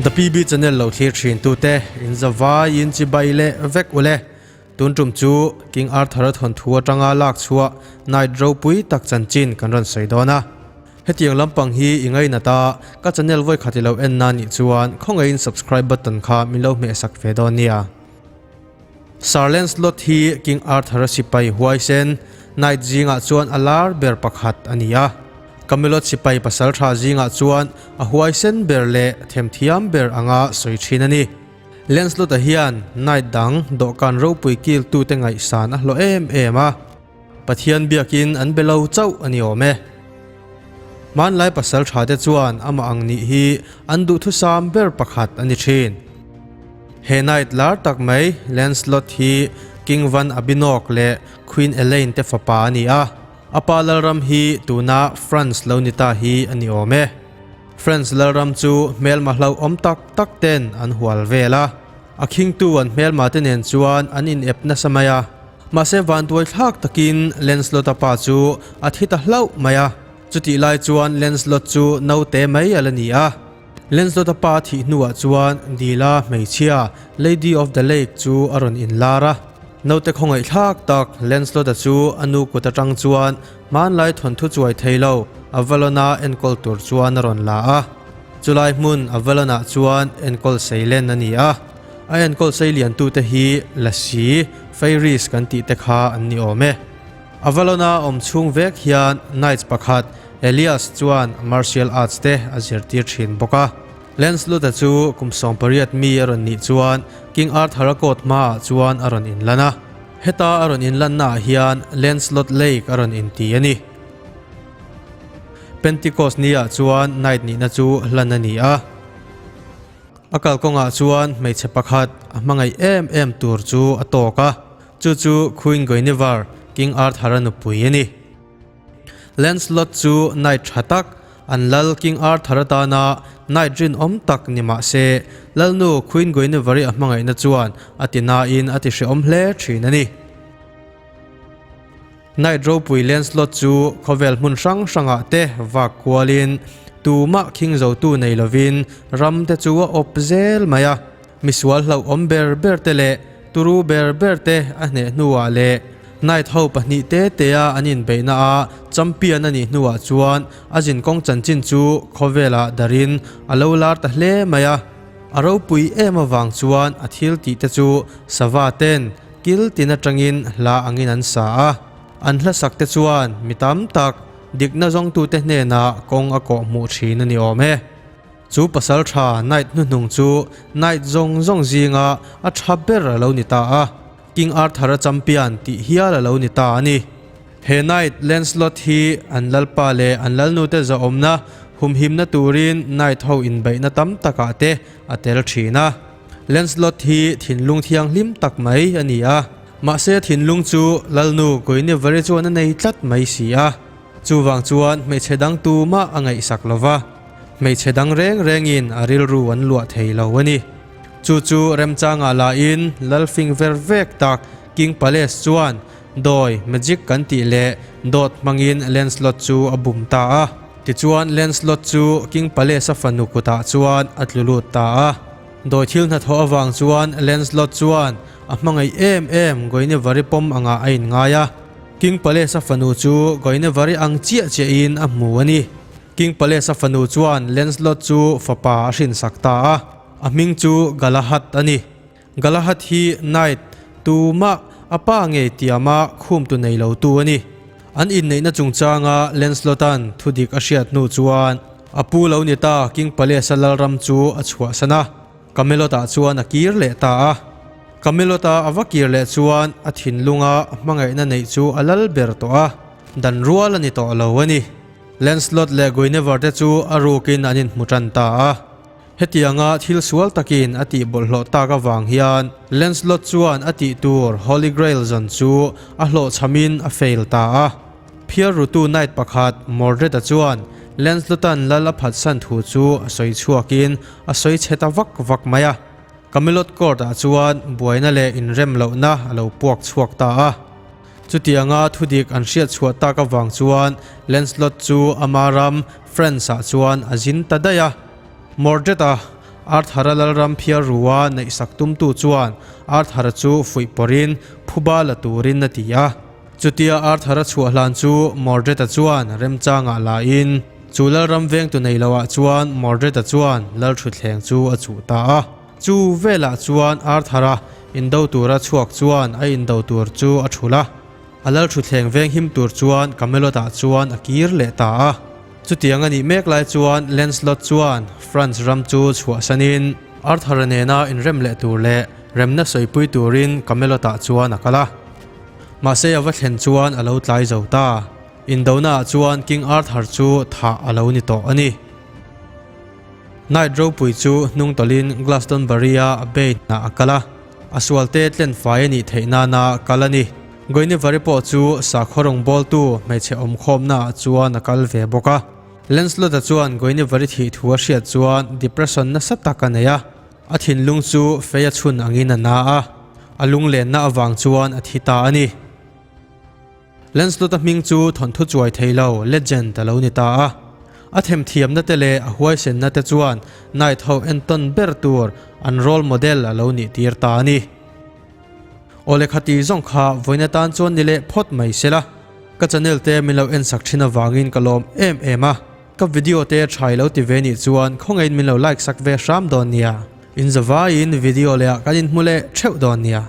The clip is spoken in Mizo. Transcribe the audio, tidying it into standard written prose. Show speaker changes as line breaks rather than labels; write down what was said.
The PB channel lo thlir thin tute in zavai in chibai leh vek ule. Tun tum chu King Arthur a thawnthu atanga lak chhuah Knight ropui tak chanchin kan rawn sawi dawn a. Hetiang lampang hi i ngainat a, ka channel vawi khat i lo en na nih chuan khawngaihin subscribe button kha min lo hmehsak ve dawn nia. Sir Lancelot hi King Arthur-a sipai huaisen, Knight zingah chuan a lar ber pakhat a ni a. Camelot sipai pasaltha zingah chuan a huaisen ber leh themthiam ber anga sawi thin a ni. Lancelot-a hian Knight dang dawhkan ropui kiltute ngaihsan a hlawh em em a. Pathian biakin an be lo chauh a ni awm e. Hmanlai pasal tha te chuan amah ang nih hi an duhthusam ber pakhat a ni thin. He Knight lar tak mai Lancelot hi King Van Abinok leh Queen Elaine te fapa a ni a, a pa lalram hi tuna France lo ni ta hi a ni awm e. France lalram chu hmelma hlauhawm tak tak ten an hual vel a, a khingtu an hmelma te nen chuan an inep nasa mai a. Mahse vanduai thlak takin Lancelot-a pa chu a thi ta hlauh mai a, chutih lai chuan Lancelot chu naute mai a la ni a. Lancelot-a pa thih hnuah chuan Dila hmeichhia, Lady of the Lake chu a rawn inlar a. Naute khawngaih thlak tak Lancelot-a chu a nu kut atang chuan hmanlai thawnthu chuai thei lo Avalon-a enkawl tur chuan a rawn la a. Chulai hmun Avalon-ah chuan enkawl seilen a ni a. A enkawl seiliantute hi Lasi, Fairies kan tih te kha an ni awm e. Avalon-a awm chhung vek hian Knights pakhat Elias chuan martial arts te a zirtir thin bawk a. Lancelot-a chu kum 18 mi a rawn nih chuan King Arthur-a court hmaah chuan a rawn inlan a. Heta a rawn inlannaah hian Lancelot Lake a rawn inti a ni. Pentecost ni-ah chuan Knight nihna chu hlan a ni a. A kalkawngah chuan hmeichhe pakhat a hmangaih em em tur chu a tawk a, chu chu Queen Guinevere, King Arthur-a nupui a ni. Lancelot chu knight tha tak, an lal King Arthur atana knight rinawm tak ni mah se, lalnu Queen Guinevere-i a hmangaihna chuan a ti nain a ti hrehawm hle thin a ni. Knight ropui Lancelot chu khawvel hmun hrang hrangah te vak kualin tumah khing zotu nei lovin ram te chu a awp zel mai a. Misual hlauhawm ber ber te leh turu ber ber te a hneh hnuah leh Knight ho pahnih te tea an inbeihna a champion a nih hnuah chuan a zinkawng chanchin chu khawvelah darin a lo lar ta hle mai a. A ropui em avang chuan a thil tih te chu sava ten Kil tin atangin hla angin an sa a, an hlasak te chuan mi tam tak dikna zawngtute hnenah kawng a kawh hmuh thin a ni awm e. Chu pasal tha Knight hnuhnung chu Knight zawng zawng zinga a tha ber a lo ni ta a, King Arthur-a champion tih hial a lo ni ta a ni. He Knight Lancelot hi an lalpa leh an lalnute zahawmna humhimna turin Knight ho inbeihna tam takah te a tel thin a. Lancelot hi thinlung thianghlim tak mai a ni a, mahse thinlung chu Lalnu Guinevere chuan a nei tlat mai si a. Chuvang chuan hmeichhe dang tumah a ngaihsak lo va, hmeichhe dang reng rengin a rilru an luah thei lo a ni. Chu chu remchangah lahin Lalfing ver vek tak King Palace chuan dawi, magic kan tih leh dawt hmangin Lancelot chu a bum ta a. Tichuan Lancelot chu King Palace-a fanu kutah chuan a tlu lut ta a. Dawi thil hnathawh avang chuan Lancelot chuan a hmangaih em em Guinevere pawm angah a inngai a. King Palace-a fanu chu Guinevere ang chiah chiahin a hmu a ni. King Palace-a fanu chuan Lancelot chu fapa a hrinsak ta a, a hming chu Galahad a ni. Galahad hi Knight, tumah a pa ngei tiama khumtu nei lotu a ni. An inneihna chungchanga Lancelot-a'n thudik a hriat hnu chuan a pu lo ni ta King Palace-a lalram chu a chhuahsan a, Camelot-ah chuan a kir leh ta a. Camelot-a a va kir leh chuan a thinlunga hmangaihna neih chu a lal ber tawh a, dan rual a ni tawh lo a ni. Lancelot leh Guinevere te chu a rukin an inhmu tan ta a. Hetianga thil sual takin a tih bawlhhlawh tak avang hian Lancelot chuan a tih tur Holy Grail zawn chu a hlawhchhamin a fail ta a. Phiar rutu knight pakhat Mordred-a chuan Lancelot-a'n lal a phatsan thu chu a sawi chhuakin a sawi chhe ta vak vak mai a. Camelot Court-ah chuan buaina leh inrem lohna a lo puak chhuak ta a. Chutianga thudik an hriat chhuah tak avang chuan Lancelot chu ama ram France-ah chuan a zin ta daih a. Mordred-a Arthur-a lalram phiar rua neihsak tumtu chuan Arthur-a chu fuih pawrhin phuba la turin a ti a. Chutia Arthur-a chhuah hlan chu Mordred-a chuan remchangah lain chu lalram vengtu nei loah chuan Mordred-a chuan lalthutthleng chu a chuh ta a. Chu velah chuan Arthur-a indo tura chhuak chuan a indo tur chu a thulh a. A lalthutthleng veng him tur chuan Camelot-ah chuan a kir leh ta a. Chutiang a nih mek lai chuan Lancelot chuan France ram chu chhuahsanin Arthur-a nena inrem leh tur leh remna sawipui turin Camelot-ah chuan a kal a. Mahse a va thlen chuan a lo tlai zo ta. Indonaah chuan King Arthur chu thah a lo ni tawh a ni. Knight ropui chu hnung tawlhin Glastonbury-a a bay hnah a kal a, a sualte tlen fai a nih theih nana kal a ni. Guinevere pawh chu sakhaw rawngbawltu hmeichhe awmkhawmnaah chuan a kal ve bawk a. Lancelot-a chuan Guinevere thih thu a hriat chuan depression nasa tak a nei a, a thinlung chu fei a chhun angin a na a, a lunglenna avang chuan a thi ta a ni. Lancelot-a hming chu thawnthu chuai thei lo, legend, a lo ni ta a. A themthiamna te leh a huaisenna te chuan Knight ho entawn ber tur an role model a lo nih tir ta a ni. Aw lehkha ti zawng kha vawiin atan chuan ni leh phawt mai se la. Ka channel te min lo en sak thin avangin ka lawm em em a. Ka video te tha i lo ti ve nih chuan khawngaihin min lo like sak ve hram dawn nia. In zavaiin video leh ah kan inhmu leh theuh dawn nia.